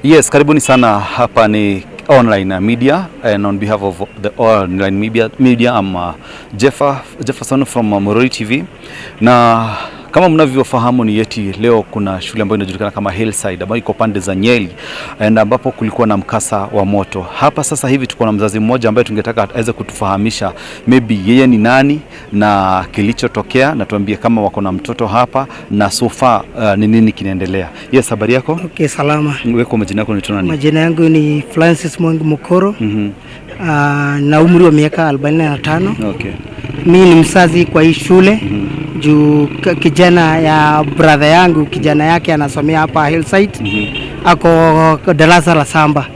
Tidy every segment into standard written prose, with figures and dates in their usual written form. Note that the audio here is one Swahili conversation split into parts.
Yes, karibuni sana. Hapa ni online media and on behalf of the online media I'm Jefferson from Morori TV, na kama mnavyofahamu ni eti leo kuna shule ambayo inajulikana kama Hillside ambayo iko pande za Nyeri and ambapo kulikuwa na mkasa wa moto. Hapa sasa hivi tuko na mzazi mmoja ambaye tungetaka aweze kutufahamisha maybe yeye ni nani na kilichotokea, na tuambie kama wako na mtoto hapa na so far ni nini kinaendelea. Yes, habari yako? Okay, salama. Wewe kwa majina yako unaitwa nani? Majina yangu ni Francis Mwangi Mukoro. Na umri wa miaka 45. Mi ni mzazi kwa hii shule juu kijana ya brother yangu, kijana yake anasomea hapa Hillside. Ako darasa la saba.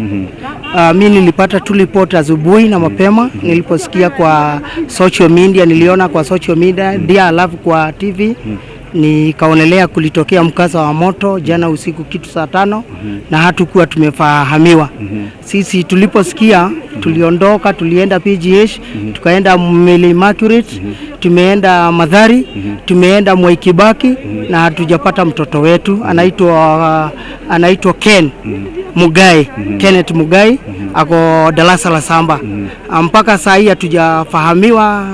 Mi nilipata tu report asubuhi na mapema niliposikia kwa social media, niliona kwa social media dia, alafu kwa TV nikaonelea kulitokea mkasa wa moto jana usiku kitu saa 5 na hatukuwa tumefahamiwa. Sisi tuliposikia tuliondoka, tulienda PGH, tukaenda Mary Immaculate, tumeenda Mathari, tumeenda Mwai Kibaki na hatujapata mtoto wetu anaitwa Ken Mugai, Kenneth Mugai, ako darasa la saba. Mpaka saa hii hatujafahamiwa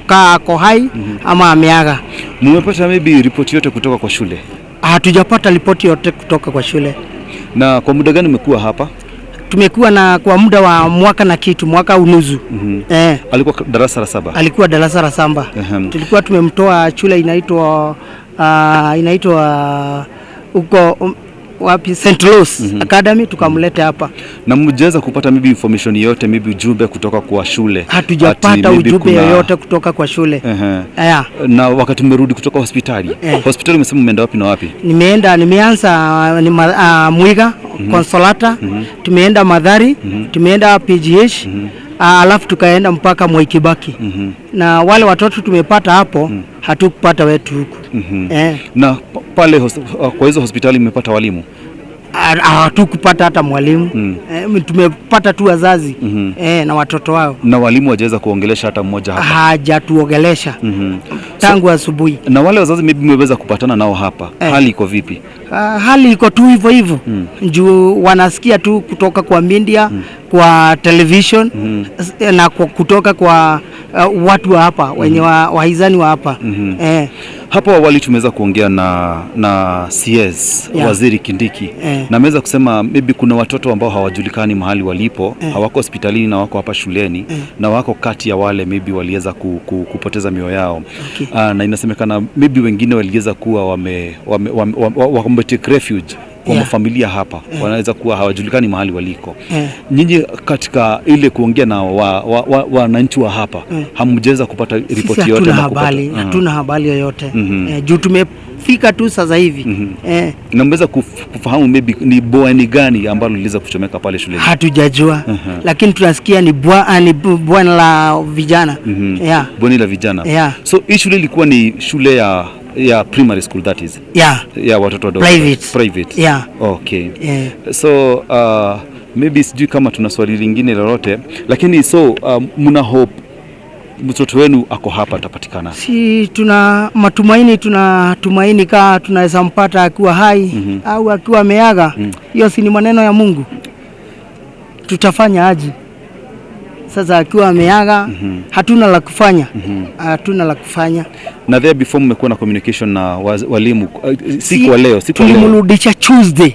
kaa ako hai ama ameaga. Mmepata maybe ripoti yote kutoka kwa shule? Hatujapata ripoti yote kutoka kwa shule. Na kwa muda gani umekuwa hapa? Tumekuwa na kwa muda wa mwaka na kitu, mwaka unusu. Eh, Alikuwa darasa la saba. Alikuwa darasa la saba. Tulikuwa tumemtoa shule inaitwa huko wapi, St. Louis Academy, tukamleta hapa. Na mjaweza kupata maybe information yote, maybe ujumbe kutoka kwa shule? Hatujapata Ati maybe ujumbe yoyote kutoka kwa shule. Yeah. Na wakati mmerudi kutoka hospitali, hospitali umesema umeenda wapi na wapi? Nimeenda, nimeanza ni Mwiga Consolata, tumeenda Mathari, tumeenda PGH, alafu tukaenda mpaka Mwai Kibaki. Na wale watoto tumepata hapo, hatukupata wetu huku. Na pale kwa hizo hospitali mmepata walimu? Hatukupata hata mwalimu. Tumepata tu wazazi na watoto wao. Na walimu wajaweza kuongelesha hata mmoja hapa? Hajatuogelesha tangu asubuhi. Na wale wazazi maybe mmeweza kupatana nao hapa, hali iko vipi? Hali iko tu hivyo hivyo juu wanasikia tu kutoka kwa media, kwa television na kutoka kwa watu wa hapa wenye wahisani wa hapa. Hapo awali tumeweza kuongea na CS Waziri Kindiki na ameweza kusema maybe kuna watoto ambao hawajulikani mahali walipo, hawako hospitalini na wako hapa shuleni na wako kati ya wale maybe waliweza kupoteza mioyo yao. Na inasemekana maybe wengine waliweza kuwa wame take refuge kwa mafamilia hapa, wanaweza kuwa hawajulikani mahali waliko. Nyinyi katika ile kuongea na wananchi wa hapa, hamjaweza kupata Sisi ripoti yote hatuna ama kupata habari, hatuna habari yoyote juu tumefika tu sasa hivi. Na mmeweza kufahamu maybe ni bweni gani ambalo liliweza kuchomeka pale shuleni? Hatujajua, lakini tunasikia ni bwana la vijana, yeah. Bweni la vijana. Yeah. So hii shule ilikuwa ni shule ya primary school, that is ya watoto wadogo. Private. Private. Yeah. Okay. Yeah. So maybe sijui kama tuna swali lingine lolote, lakini so mna hope mtoto wenu ako hapa atapatikana? Si tuna matumaini, tunatumaini kaa tunaweza mpata akiwa hai au akiwa ameaga. Hiyo si ni maneno ya Mungu? Tutafanya aje sasa akiwa ameaga? Hatuna la kufanya, hatuna la kufanya. Na there before mmekuwa na communication na walimu, si kwa leo, si kwa leo. Tulimrudisha Tuesday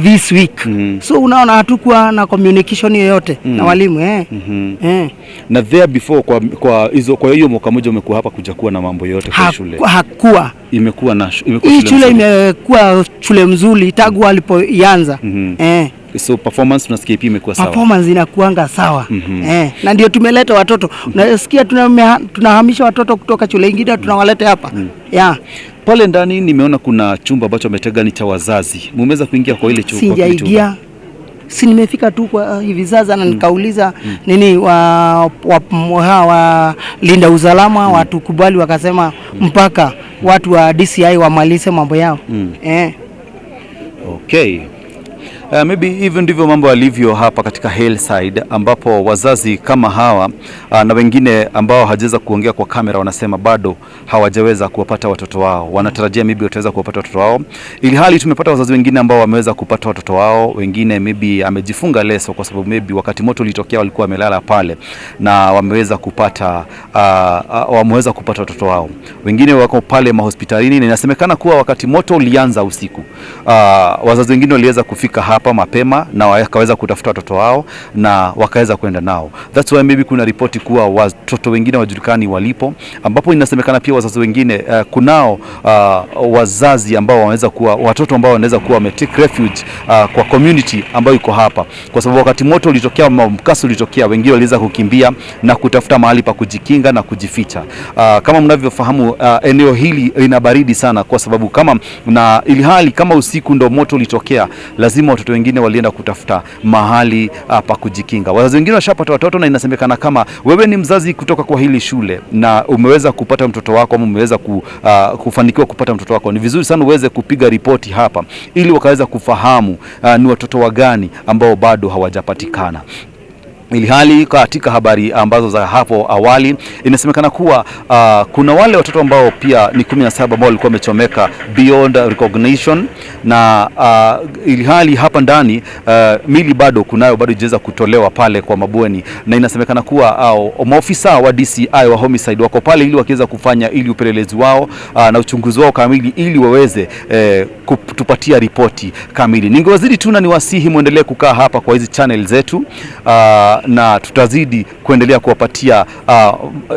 this week. So unaona hatukuwa na communication yoyote na walimu. Na there before kwa hiyo mwaka mmoja umekuwa hapa, kuja kuwa na mambo yote kwa shule? Hakuwa. Imekuwa Hii shule shule mzuri. Imekuwa shule mzuri tangu alipoianza. So performance tunasikia pia imekuwa sawa. Performance inakuanga sawa. Na ndio tumeleta watoto. Unasikia tunahamisha watoto kutoka shule ingine tunawaleta hapa. Yeah. Pale ndani nimeona kuna chumba ambacho ametega ni cha wazazi. Mumeweza kuingia kwa ile chumba? Kwa kile chumba? Sijaingia. Si nimefika tu kwa hivi sasa na nikauliza nini wa linda usalama watukubali, wakasema mpaka watu wa DCI wamalize mambo yao. Okay. Maybe hivyo ndivyo mambo yalivyo hapa katika Hillside, ambapo wazazi kama hawa na wengine ambao hawajaweza kuongea kwa kamera wanasema bado hawajaweza kuwapata watoto wao. Wanatarajia maybe wataweza kuwapata watoto wao, ili hali tumepata wazazi wengine ambao wameweza kupata watoto wao, wengine maybe amejifunga leso kwa sababu maybe wakati moto ulitokea walikuwa wamelala pale na wameweza kupata watoto wao. Wengine wako pale mahospitalini na inasemekana kuwa wakati moto ulianza usiku, wazazi wengine waliweza kufika hapa mapema na wakaweza kutafuta watoto wao na wakaweza kwenda nao. That's why maybe kuna ripoti kuwa watoto wengine hawajulikani walipo, ambapo inasemekana pia wazazi wengine, kunao wazazi ambao wanaweza kuwa watoto ambao wanaweza kuwa wame take refuge kwa community ambayo iko hapa, kwa sababu wakati moto ulitokea, mkasa ulitokea, wengine waliweza kukimbia na kutafuta mahali pa kujikinga na kujificha. Kama mnavyofahamu, eneo hili lina baridi sana, kwa sababu kama na ilihali kama usiku ndo moto ulitokea, lazima watoto wengine walienda kutafuta mahali pa kujikinga. Wazazi wengine washapata watoto, na inasemekana kama wewe ni mzazi kutoka kwa hili shule na umeweza kupata mtoto wako ama umeweza kufanikiwa kupata mtoto wako, ni vizuri sana uweze kupiga ripoti hapa ili wakaweza kufahamu ni watoto wagani ambao bado hawajapatikana. Ilhali katika habari ambazo za hapo awali inasemekana kuwa kuna wale watoto ambao pia ni 17 ambao walikuwa wamechomeka beyond recognition, na ilhali hapa ndani mili bado kunayo, bado ijaweza kutolewa pale kwa mabweni, na inasemekana kuwa maofisa wa DCI wa homicide wako pale ili wakiweza kufanya ili upelelezi wao na uchunguzi wao kamili ili waweze kutupatia ripoti kamili. Ningewazidi tu na niwasihi muendelee kukaa hapa kwa hizi channel zetu na tutazidi kuendelea kuwapatia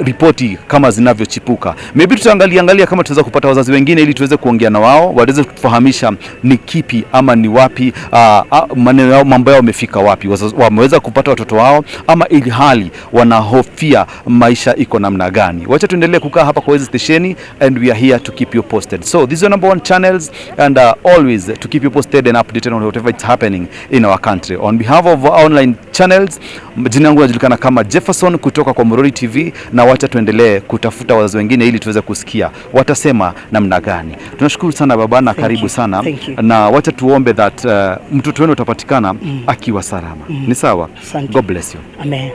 ripoti kama zinavyochipuka. Maybe tutaangalia angalia kama tutaweza kupata wazazi wengine ili tuweze kuongea na wao, waweze kutufahamisha ni kipi ama ni wapi maneno yao, mambo yao yamefika wapi, wameweza kupata watoto wao ama ili hali wanahofia maisha iko namna gani. Wacha tuendelee kukaa hapa kwa hizi stesheni and we are here to keep you posted. So these are number one channels and always to keep you posted and updated on whatever is happening in our country. On behalf of our online channels, jina langu najulikana kama Jefferson kutoka kwa Murori TV, na wacha tuendelee kutafuta wazazi wengine ili tuweze kusikia watasema namna gani. Tunashukuru sana baba na Thank karibu you. sana. Thank you. Na wacha tuombe that mtoto wenu utapatikana akiwa salama. Ni sawa? Asante. God bless you. Amen.